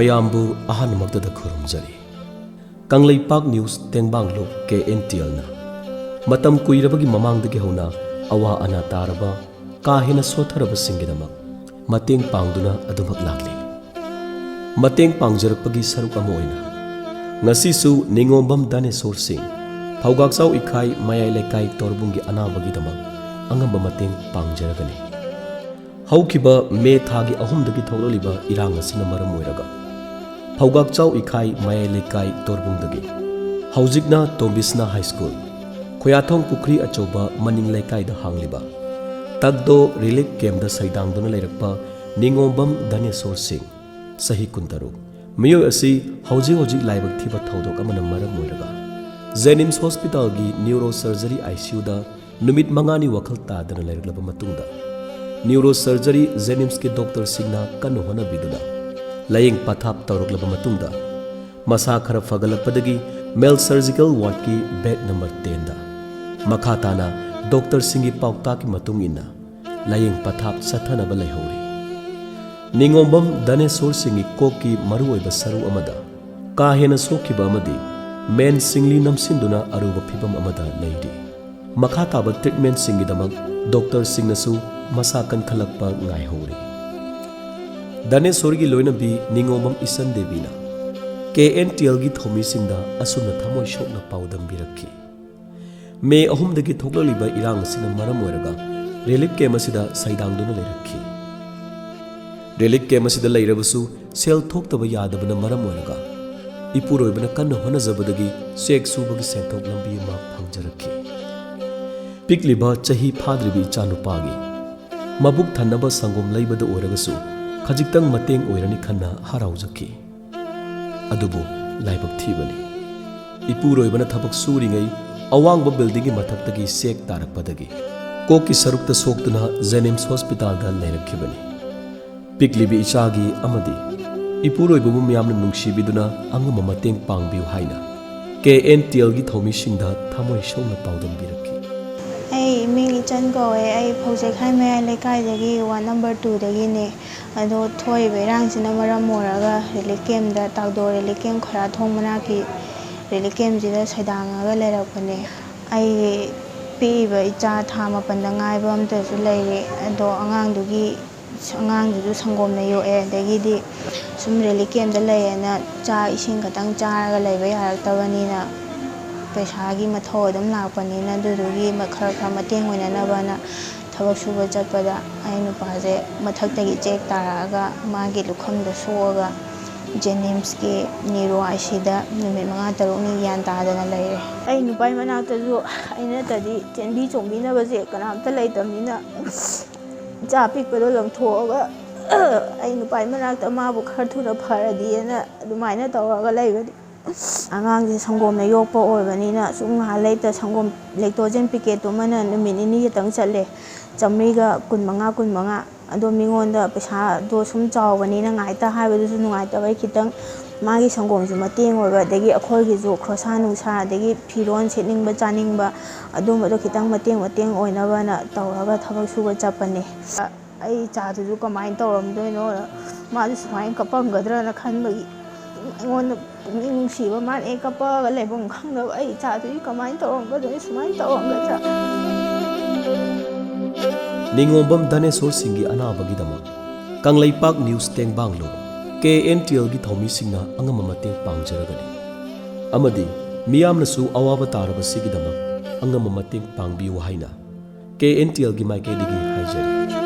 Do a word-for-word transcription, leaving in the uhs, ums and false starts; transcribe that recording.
ꯃꯌꯥꯝꯕꯨ ꯑꯍꯥꯟꯕꯃꯛꯇꯗ ꯈꯨꯔꯨꯝꯖꯔꯤ꯫ ꯀꯪꯂꯩꯄꯥꯛ ꯅ꯭ꯌꯨꯁ ꯇꯦꯡꯕꯥꯡꯂꯨꯞ ꯀꯦ ꯑꯦꯟ ꯇꯤ ꯑꯦꯜꯅ ꯃꯇꯝ ꯀꯨꯏꯔꯕꯒꯤ ꯃꯃꯥꯡꯗꯒꯤ ꯍꯧꯅ ꯑꯋꯥ ꯑꯅꯥ ꯇꯥꯔꯕ, ꯀꯥ ꯍꯦꯟꯅ ꯁꯣꯠꯊꯔꯕꯁꯤꯡꯒꯤꯗꯃꯛ ꯃꯇꯦꯡ ꯄꯥꯡꯗꯨꯅ ꯑꯗꯨꯃꯛ ꯂꯥꯛꯂꯤ꯫ ꯃꯇꯦꯡ ꯄꯥꯡꯖꯔꯛꯄꯒꯤ ꯁꯔꯨꯛ ꯑꯃ ꯑꯣꯏꯅ ꯉꯁꯤꯁꯨ ꯅꯤꯉꯣꯝꯕꯝ ꯗꯥꯅꯦꯁꯣꯔ ꯁꯤꯡ, ꯐꯧꯒꯥꯛꯆꯥꯎ ꯏꯈꯥꯏ ꯃꯌꯥꯏ ꯂꯩꯀꯥꯏ ꯇꯣꯔꯕꯨꯡꯒꯤ ꯑꯅꯥꯕꯒꯤꯗꯃꯛ ꯑꯉꯝꯕ ꯃꯇꯦꯡ ꯄꯥꯡꯖꯔꯒꯅꯤ꯫ ꯍꯧꯈꯤꯕ ꯃꯦ ꯊꯥꯒꯤ ꯑꯍꯨꯝꯗꯒꯤ ꯊꯣꯛꯂꯛꯂꯤꯕ ꯏꯔꯥꯡ ꯑꯁꯤꯅ ꯃꯔꯝ ꯑꯣꯏꯔꯒ ꯐꯧꯒꯥꯛꯆꯥꯎ ꯏꯈꯥꯏ ꯃꯌꯥꯏ ꯂꯩꯀꯥꯏ ꯇꯣꯔꯕꯨꯡꯗꯒꯤ, ꯍꯧꯖꯤꯛꯅ ꯇꯣꯝꯕꯤꯁꯅꯥ ꯍꯥꯏ ꯁ꯭ꯀꯨꯜ, ꯈꯣꯌꯥꯊꯣꯡ ꯄꯨꯈ꯭ꯔꯤ ꯑꯆꯧꯕ ꯃꯅꯤꯡ ꯂꯩꯀꯥꯏꯗ ꯍꯥꯡꯂꯤꯕ ꯇꯛꯗꯣ ꯔꯤꯂꯤꯐ ꯀꯦꯝꯗ ꯁꯩꯗꯥꯡꯗꯨꯅ ꯂꯩꯔꯛꯄ ꯅꯤꯉꯣꯝꯕꯝ ꯗꯥꯅꯦꯁꯣꯔ ꯁꯤꯡ, ꯆꯍꯤ ꯀꯨꯟꯇꯔꯨꯛ, ꯃꯤꯑꯣꯏ ꯑꯁꯤ ꯍꯧꯖꯤꯛ ꯍꯧꯖꯤꯛ ꯂꯥꯏꯕꯛ ꯊꯤꯕ ꯊꯧꯗꯣꯛ ꯑꯃꯅ ꯃꯔꯝ ꯑꯣꯏꯔꯒ ꯖꯦꯅꯤꯝꯁ ꯍꯣꯁꯄꯤꯇꯥꯜꯒꯤ ꯅ꯭ꯌꯨꯔꯣ ꯁꯔꯖꯔꯤ ꯑꯥꯏ ꯁꯤ ꯌꯨꯗ ꯅꯨꯃꯤꯠ ꯃꯉꯥꯅꯤ ꯋꯥꯈꯜ ꯇꯥꯗꯅ ꯂꯩꯔꯛꯂꯕ ꯃꯇꯨꯡꯗ, ꯅ꯭ꯌꯨꯔꯣ ꯁꯔꯖꯔꯤ ꯖꯦꯅꯤꯝꯁꯀꯤ ꯗꯣꯛꯇꯔꯁꯤꯡꯅ ꯀꯟꯅ ꯍꯣꯠꯅꯕꯤꯗꯨꯅ ꯂꯥꯌꯦꯡ ꯄꯊꯥꯞ ꯇꯧꯔꯛꯂꯕ ꯃꯇꯨꯡꯗ, ꯃꯁꯥ ꯈꯔ ꯐꯒꯠꯂꯛꯄꯗꯒꯤ ꯃꯦꯜ ꯁꯔꯖꯤꯀꯦꯜ ꯋꯥꯔꯗꯀꯤ ꯕꯦꯗ ꯅꯝꯕꯔ ꯇꯦꯟꯗ ꯃꯈꯥ ꯇꯥꯅ ꯗꯣꯛꯇꯔꯁꯤꯡꯒꯤ ꯄꯥꯎꯇꯥꯛꯀꯤ ꯃꯇꯨꯡ ꯏꯟꯅ ꯂꯥꯌꯦꯡ ꯄꯊꯥꯞ ꯆꯠꯊꯅꯕ ꯂꯩꯍꯧꯔꯤ꯫ ꯅꯤꯉꯣꯝꯕꯝ ꯗꯥꯅꯦꯁꯣꯔ ꯁꯤꯡꯒꯤ ꯀꯣꯛꯀꯤ ꯃꯔꯨꯑꯣꯏꯕ ꯁꯔꯨ ꯑꯃꯗ ꯀꯥ ꯍꯦꯟꯅ ꯁꯣꯛꯈꯤꯕ ꯑꯃꯗꯤ ꯃꯦꯟ ꯁꯤꯡꯂꯤ ꯅꯝꯁꯤꯟꯗꯨꯅ ꯑꯔꯨꯕ ꯐꯤꯚꯝ ꯑꯃꯗ ꯂꯩꯔꯤ꯫ ꯃꯈꯥ ꯇꯥꯕ ꯇ꯭ꯔꯤꯠꯃꯦꯟꯁꯤꯡꯒꯤꯗꯃꯛ ꯗꯣꯛꯇꯔꯁꯤꯡꯅꯁꯨ ꯃꯁꯥ ꯀꯟꯈꯠꯂꯛꯄ ꯉꯥꯏꯍꯧꯔꯤ꯫ ꯗꯥꯅꯦꯁꯣꯔꯒꯤ ꯂꯣꯏꯅꯕꯤ ꯅꯤꯉꯣꯝꯕꯝ ꯏꯁꯟ ꯗꯦꯕꯤꯅ ꯀꯦ ꯑꯦꯟ ꯇꯤ ꯑꯦꯜꯒꯤ ꯊꯧꯃꯤꯁꯤꯡꯗ ꯑꯁꯨꯝꯅ ꯊꯃꯣꯏ ꯁꯣꯛꯅ ꯄꯥꯎꯗꯝꯕꯤꯔꯛꯈꯤ꯫ ꯃꯦ ꯑꯍꯨꯝꯗꯒꯤ ꯊꯣꯛꯂꯛꯂꯤꯕ ꯏꯔꯥꯡ ꯑꯁꯤꯅ ꯃꯔꯝ ꯑꯣꯏꯔꯒ ꯔꯤꯂꯤꯐ ꯀꯦꯝ ꯑꯁꯤꯗ ꯁꯩꯗꯥꯡꯗꯨꯅ ꯂꯩꯔꯛꯈꯤ꯫ ꯔꯤꯂꯤꯐ ꯀꯦꯝ ꯑꯁꯤꯗ ꯂꯩꯔꯕꯁꯨ ꯁꯦꯜ ꯊꯣꯛꯇꯕ ꯌꯥꯗꯕꯅ ꯃꯔꯝ ꯑꯣꯏꯔꯒ ꯏꯄꯨꯔꯣꯏꯕꯅ ꯀꯟꯅ ꯍꯣꯠꯅꯖꯕꯗꯒꯤ ꯆꯦꯛ ꯁꯨꯕꯒꯤ ꯁꯦꯟꯊꯣꯛ ꯂꯝꯕꯤ ꯑꯃ ꯐꯪꯖꯔꯛꯈꯤ꯫ ꯄꯤꯛꯂꯤꯕ ꯆꯍꯤ ꯐꯥꯗ꯭ꯔꯤꯕ ꯏꯆꯥꯅꯨꯄꯥꯒꯤ ꯃꯕꯨꯛ ꯊꯟꯅꯕ ꯁꯪꯒꯣꯝ ꯂꯩꯕꯗ ꯑꯣꯏꯔꯒꯁꯨ ꯈꯖꯤꯛꯇꯪ ꯃꯇꯦꯡ ꯑꯣꯏꯔꯅꯤ ꯈꯟꯅ ꯍꯔꯥꯎꯖꯈꯤ꯫ ꯑꯗꯨꯕꯨ ꯂꯥꯏꯕꯛ ꯊꯤꯕꯅꯤ, ꯏꯄꯨꯔꯣꯏꯕꯅ ꯊꯕꯛ ꯁꯨꯔꯤꯉꯩ ꯑꯋꯥꯡꯕ ꯕꯤꯜꯗꯤꯡꯒꯤ ꯃꯊꯛꯇꯒꯤ ꯆꯦꯛ ꯇꯥꯔꯛꯄꯗꯒꯤ ꯀꯣꯛꯀꯤ ꯁꯔꯨꯛꯇ ꯁꯣꯛꯇꯨꯅ ꯖꯦꯅꯤꯝꯁ ꯍꯣꯁꯄꯤꯇꯥꯜꯗ ꯂꯩꯔꯛꯈꯤꯕꯅꯤ꯫ ꯄꯤꯛꯂꯤꯕꯤ ꯏꯆꯥꯒꯤ ꯑꯃꯗꯤ ꯏꯄꯨꯔꯣꯏꯕꯕꯨ ꯃꯤꯌꯥꯝꯅ ꯅꯨꯡꯁꯤꯕꯤꯗꯨꯅ ꯑꯉꯝꯕ ꯃꯇꯦꯡ ꯄꯥꯡꯕꯤꯌꯨ ꯍꯥꯏꯅ ꯀꯦ ꯑꯦꯟ ꯇꯤ ꯑꯦꯜꯒꯤ ꯊꯧꯃꯤꯁꯤꯡꯗ ꯊꯃꯣꯏ ꯁꯣꯛꯅ ꯄꯥꯎꯗꯝꯕꯤꯔꯛꯈꯤ꯫ ꯑꯩ ꯃꯤꯡ ꯏꯆꯟ ꯀꯧꯋꯦ꯫ ꯑꯩ ꯐꯧꯖꯩꯈꯥꯏ ꯃꯌꯥꯏ ꯂꯩꯀꯥꯏꯗꯒꯤ, ꯋꯥꯔꯗ ꯅꯝꯕꯔ ꯇꯨꯗꯒꯤꯅꯦ꯫ ꯑꯗꯣ ꯊꯣꯛꯏꯕ ꯏꯔꯥꯡꯁꯤꯅ ꯃꯔꯝ ꯑꯣꯏꯔꯒ ꯔꯤꯂꯤꯐ ꯀꯦꯝꯗ, ꯇꯥꯛꯗꯣ ꯔꯤꯂꯤꯐ ꯀꯦꯝ ꯈꯣꯏꯔꯥꯊꯣꯡ ꯃꯅꯥꯛꯀꯤ ꯔꯤꯂꯤꯐ ꯀꯦꯝꯁꯤꯗ ꯁꯩꯗꯥꯡꯉꯒ ꯂꯩꯔꯛꯄꯅꯦ꯫ ꯑꯩꯒꯤ ꯄꯤꯛꯏꯕ ꯏꯆꯥ ꯊꯥ ꯃꯥꯄꯟꯗ ꯉꯥꯏꯕ ꯑꯃꯇꯁꯨ ꯂꯩꯔꯤ꯫ ꯑꯗꯣ ꯑꯉꯥꯡꯗꯨꯒꯤ, ꯑꯉꯥꯡꯗꯨꯁꯨ ꯁꯪꯒꯣꯝꯅ ꯌꯣꯛꯑꯦ꯫ ꯑꯗꯒꯤꯗꯤ ꯁꯨꯝ ꯔꯤꯂꯤꯐ ꯀꯦꯝꯗ ꯂꯩꯌꯦꯅ ꯆꯥꯛ ꯏꯁꯤꯡ ꯈꯛꯇꯪ ꯆꯥꯔꯒ ꯂꯩꯕ ꯌꯥꯔꯛꯇꯕꯅꯤꯅ, ꯄꯩꯁꯥꯒꯤ ꯃꯊꯧ ꯑꯗꯨꯝ ꯂꯥꯛꯄꯅꯤꯅ, ꯑꯗꯨꯗꯨꯒꯤ ꯃ-, ꯈꯔ ꯈꯔ ꯃꯇꯦꯡ ꯑꯣꯏꯅꯅꯕꯅ ꯊꯕꯛ ꯁꯨꯕ ꯆꯠꯄꯗ ꯑꯩ ꯅꯨꯄꯥꯁꯦ ꯃꯊꯛꯇꯒꯤ ꯆꯦꯛ ꯇꯥꯔꯛꯑꯒ ꯃꯥꯒꯤ ꯂꯨꯈꯝꯗ ꯁꯣꯛꯑꯒ ꯖꯦꯅꯤꯝꯁꯀꯤ ꯅ꯭ꯌꯨꯔꯣ ꯑꯥꯏ ꯁꯤꯗ ꯅꯨꯃꯤꯠ ꯃꯉꯥ ꯇꯔꯨꯛꯅꯤ ꯒ꯭ꯌꯥꯟ ꯇꯥꯗꯅ ꯂꯩꯔꯦ꯫ ꯑꯩ ꯅꯨꯄꯥꯒꯤ ꯃꯅꯥꯛꯇꯁꯨ ꯑꯩ ꯅꯠꯇꯗꯤ ꯆꯦꯟꯕꯤ ꯆꯣꯡꯕꯤꯅꯕꯁꯦ ꯀꯅꯥꯝꯇ ꯂꯩꯇꯕꯅꯤꯅ, ꯏꯆꯥ ꯑꯄꯤꯛꯄꯗꯣ ꯂꯪꯊꯣꯛꯑꯒ ꯑꯩ ꯅꯨꯄꯥꯒꯤ ꯃꯅꯥꯛꯇ ꯃꯥꯕꯨ ꯈꯔ ꯊꯨꯅ ꯐꯔꯗꯤꯅ ꯑꯗꯨꯃꯥꯏꯅ ꯇꯧꯔꯒ ꯂꯩꯕꯅꯤ꯫ ꯑꯉꯥꯡꯁꯦ ꯁꯪꯒꯣꯝꯅ ꯌꯣꯛꯄ ꯑꯣꯏꯕꯅꯤꯅ ꯁꯨꯝ ꯉꯥꯏꯍꯥꯛ ꯂꯩꯇ ꯁꯪꯒꯣꯝ ꯂꯦꯛꯇꯣꯖꯦꯟ ꯄꯤꯀꯦꯠꯇꯨꯃꯅ ꯅꯨꯃꯤꯠ ꯅꯤꯅꯤ ꯈꯛꯇꯪ ꯆꯠꯂꯦ, ꯆꯥꯃꯔꯤꯒ ꯀꯨꯟ ꯃꯉꯥ, ꯀꯨꯟ ꯃꯉꯥ꯫ ꯑꯗꯣ ꯃꯤꯉꯣꯟꯗ ꯄꯩꯁꯥꯗꯣ ꯁꯨꯝ ꯆꯥꯎꯕꯅꯤꯅ ꯉꯥꯏꯇ ꯍꯥꯏꯕꯗꯨꯁꯨ ꯅꯨꯡꯉꯥꯏꯇꯕꯩ ꯈꯤꯇꯪ ꯃꯥꯒꯤ ꯁꯪꯒꯣꯝꯁꯨ ꯃꯇꯦꯡ ꯑꯣꯏꯕ, ꯑꯗꯒꯤ ꯑꯩꯈꯣꯏꯒꯤꯁꯨ ꯈꯣꯔꯁꯥ ꯅꯨꯡꯁꯥ, ꯑꯗꯒꯤ ꯐꯤꯔꯣꯜ ꯁꯦꯠꯅꯤꯡꯕ ꯆꯥꯅꯤꯡꯕ, ꯑꯗꯨꯝꯕꯗꯣ ꯈꯤꯇꯪ ꯃꯇꯦꯡ ꯃꯇꯦꯡ ꯑꯣꯏꯅꯕꯅ ꯇꯧꯔꯒ ꯊꯕꯛ ꯁꯨꯕ ꯆꯠꯄꯅꯦ꯫ ꯑꯩ ꯏꯆꯥꯗꯨꯁꯨ ꯀꯃꯥꯏꯅ ꯇꯧꯔꯝꯗꯣꯏꯅꯣ, ꯃꯥꯁꯨ ꯁꯨꯃꯥꯏꯅ ꯀꯞꯄꯝꯒꯗ꯭ꯔꯅ ꯈꯟꯕꯒꯤ ꯑꯗꯨꯝ ꯑꯩꯉꯣꯟꯗ ꯄꯨꯛꯅꯤꯡ ꯅꯨꯡꯁꯤꯕ, ꯃꯥꯅ ꯍꯦꯛ ꯀꯞꯄꯒ ꯂꯩꯐꯝ ꯈꯪꯗꯕ, ꯑꯩ ꯏꯆꯥꯗꯨꯗꯤ ꯀꯃꯥꯏꯅ ꯇꯧꯔꯝꯒꯗꯣꯏꯅꯣ, ꯁꯨꯃꯥꯏꯅ ꯇꯧꯔꯝꯒꯗ꯭ꯔꯥ? ꯅꯤꯉꯣꯝꯕꯝ ꯙꯅꯦꯁꯣꯔ ꯁꯤꯡꯒꯤ ꯑꯅꯥꯕꯒꯤꯗꯃꯛ ꯀꯪꯂꯩꯄꯥꯛ ꯅ꯭ꯌꯨꯁ ꯇꯦꯡꯕꯥꯡꯂꯨ, ꯀꯦ ꯑꯦꯟ ꯇꯤ ꯑꯦꯜꯒꯤ ꯊꯧꯃꯤꯁꯤꯡꯅ ꯑꯉꯝꯕ ꯃꯇꯦꯡ ꯄꯥꯡꯖꯔꯒꯅꯤ꯫ ꯑꯃꯗꯤ ꯃꯤꯌꯥꯝꯅꯁꯨ ꯑꯋꯥꯕ ꯇꯥꯔꯕꯁꯤꯒꯤꯗꯃꯛ ꯑꯉꯝꯕ ꯃꯇꯦꯡ ꯄꯥꯡꯕꯤꯌꯨ ꯍꯥꯏꯅ ꯀꯦ ꯑꯦꯟ ꯇꯤ ꯑꯦꯜꯒꯤ ꯃꯥꯏꯀꯩꯗꯒꯤ ꯍꯥꯏꯖꯔꯤ꯫